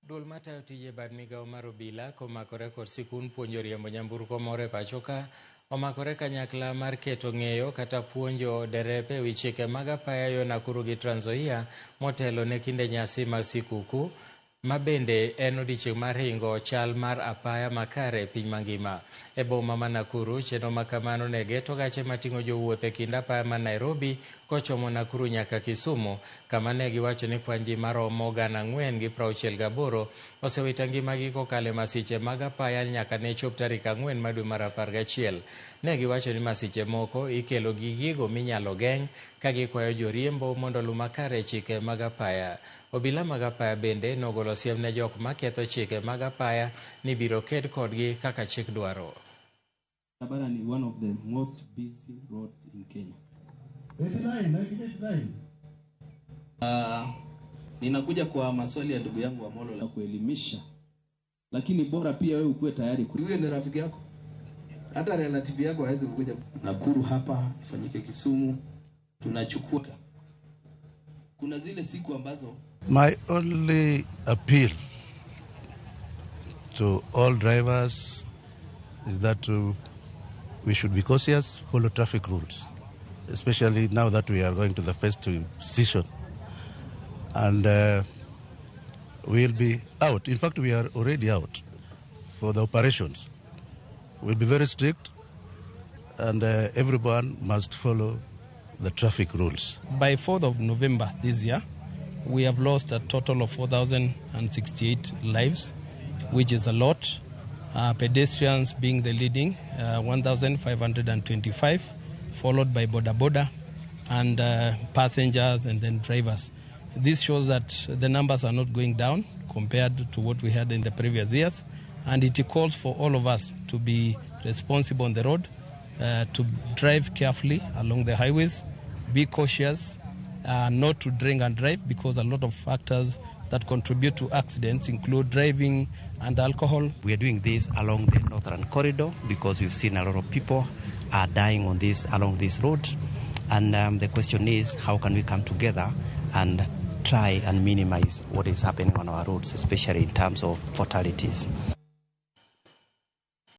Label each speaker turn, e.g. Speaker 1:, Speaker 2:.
Speaker 1: Duol matayo tije bad migawo mar obila komakore kod sikund puonjo riembo nyamburko moro e pacho ka omakore kanyakla mar keto ng'eyo kata puonjo derepe ewi chike mag apaya yo Nakuru gi Trans Nzoia motelo ne kinde nyasi mag sikuku ma bende en odiechieng' mar hingo chal mar apaya makare e piny mangima. E boma ma Nakuru, chenro ma kamano ne geto gache mating'o jowuoth e kind apaya ma Nairobi kochomo Nakuru nyaka Kisumu, kama ne giwacho ni kwan ji maromo 4,068 osewito ngimagi kokalo e masiche mag apaya nyaka ne chop tarik 4 mar dwe mar 11. Ne giwacho ni masiche moko ikelo gi gigo minyalo geng' ka gikwayo joriembo mondo oluw makare chike mag apaya. Obila mag apaya bende nogolo siem ne jok maketho chike mag apaya ni biro ked kodgi kaka chik dwaro.
Speaker 2: Barabara ni one of the most busy roads in Kenya.
Speaker 3: 89, 1989.
Speaker 2: Ninakuja kwa maswali ya ndugu yangu Amolo la kuelimisha, lakini bora pia wewe ukuwe tayari.
Speaker 4: Huyo ni rafiki yako, hata relative yako hawezi kukuja.
Speaker 2: Nakuru hapa ifanyike Kisumu, tunachukua. Kuna zile siku ambazo
Speaker 3: My only appeal to all drivers is that we should be cautious, follow traffic rules, especially now that we are going to the festive season. And we'll be out. In fact, we are already out for the operations. We'll be very strict, and everyone must follow the traffic rules.
Speaker 5: By 4th of November this year, we have lost a total of 4,068 lives, which is a lot. Pedestrians being the leading, 1,525, followed by boda boda and passengers and then drivers. This shows that the numbers are not going down compared to what we had in the previous years, and it calls for all of us to be responsible on the road, to drive carefully along the highways, be cautious, not to drink and drive, because a lot of factors that contribute to accidents include driving and alcohol.
Speaker 6: We are doing this along the Northern Corridor because we've seen a lot of people are dying along this road. And the question is, how can we come together and try and minimize what is happening on our roads, especially in terms of fatalities?